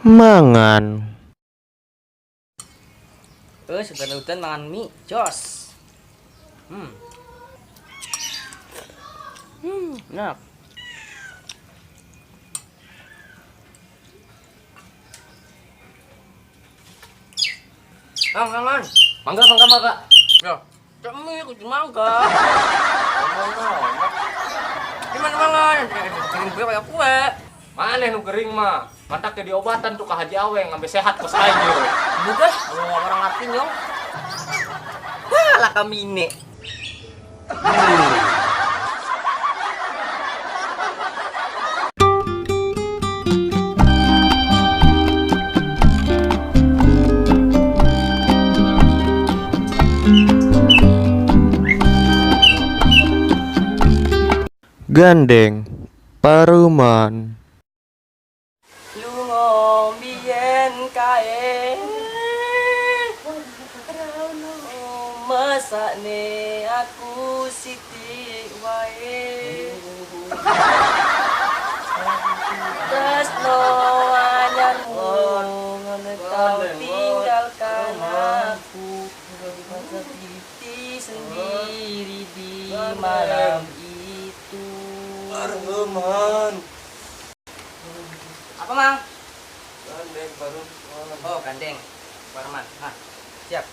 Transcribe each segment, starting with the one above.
Mangan. Eh, segar udan mangan mie, jos. Enak. Mang, mang, mang. Mangga, mangga, mangga. Ya, cek mie kudu mangga. Gimana mangan? Kering gue kayak kue. Mana nu kering mah? Mantak ke diobatan tuh ka Haji Aweng ngambil sehat kos aing yo. Bukan, ngomong orang ngerti nyong. Wah, lah kamine. Gandeng Paruman. Lunga biyen kae. Mesakne aku sithik wae. Tresno anyarmu ngono tau tinggalkan aku. Sepi sendiri di malam itu. Paruman. Apa, Mang? Gandeng paruman. Oh, gandeng. Parman. Hah. Siap.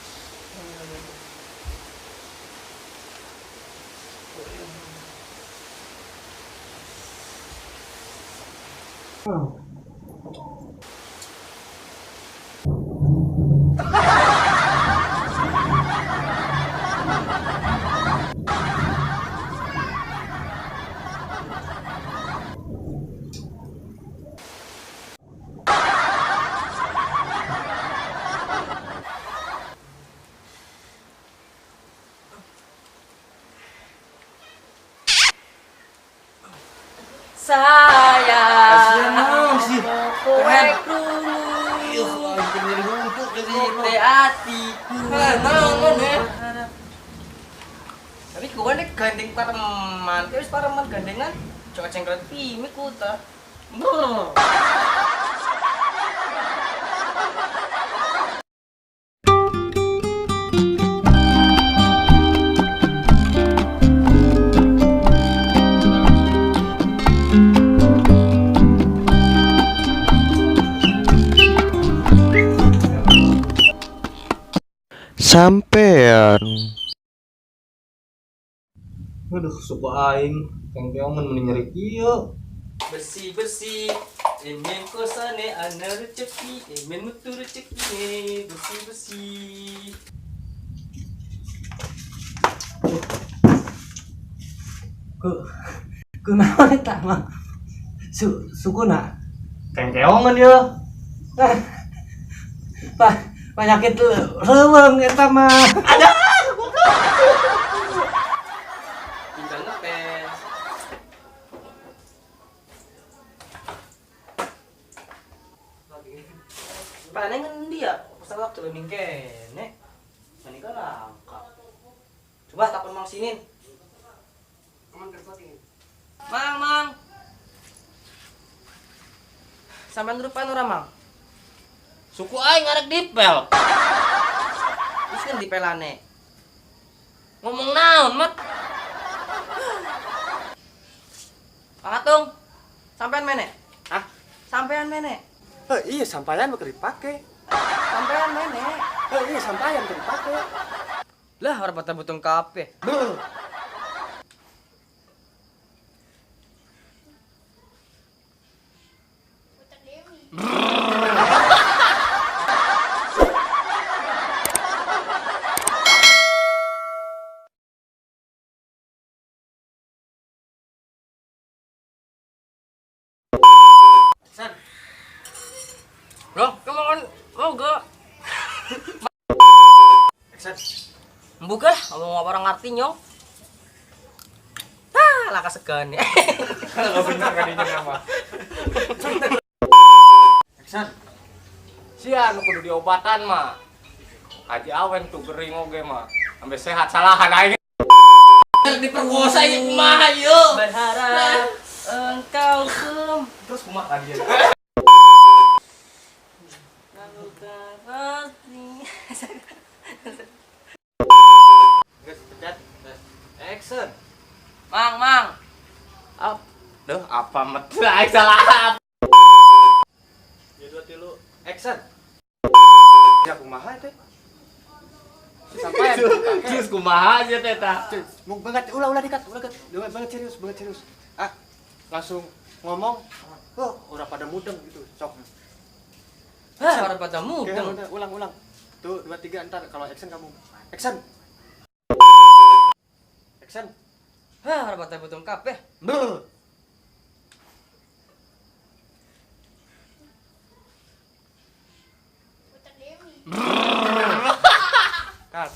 Sayang, sih. kowe krungu Kowe atiku. Tapi kowe nek gandeng pareman, wis pareman gandengan, cok cengkret pimi ku ta. Brr. Sampean. Aduh, suku aing kengkeongan meni nyeri kieu. Bersih-bersih, emen kosane ana rezeki, emen metu rezekine, bersih-bersih. Ku kunaon eta mah? Sukuna. Kengkeongan ye. Ah, penyakit leuweung eta mah. Tinggal ngepel. Paling ngendi ya? Pesawat waktu ning kene. Menika langka. Coba takon Mang Sinin. Mang, Mang. Sampean rupan ora, Mang? Suku aing arek dipel. Wis ngendi pelane? Ngomong naon, Mat? Mang Atung. Sampean mene? Hah? Sampean mene? Eh, iya sampayan mah keur dipake. Sampean mene? Eh, iya sampayan keur dipake. Lah ora pada butung kabeh. Beuh. San. Loh, kamu kan mau gak? Action. Buka lah, ngomong apa orang ngerti nyong. Ah, laka segan ya. Enggak bener kadinya nama. Action. Sia nu kudu diobatan mah. Haji Aweng tuh gering oge mah. Sampai sehat salahan aing. Diperkosa ieu kumaha ieu? Berharap engkau kem. Terus kumaha kadieu? Apa met aing salah apa? Ya dua tilu action. Ya kumaha teh? Sampai Terus kumaha aja teh ta. mau banget ulah ulah dikat, ulah kat. Banget banget serius, banget serius. Ah, langsung ngomong. Oh, ora pada mudeng gitu. Sok. Hah, ora pada Oke, mudeng. udah, ulang ulang. Tuh, dua tiga ntar kalau action kamu. Action. Action. Hah, ora pada mudeng kabeh. Brr. Cut.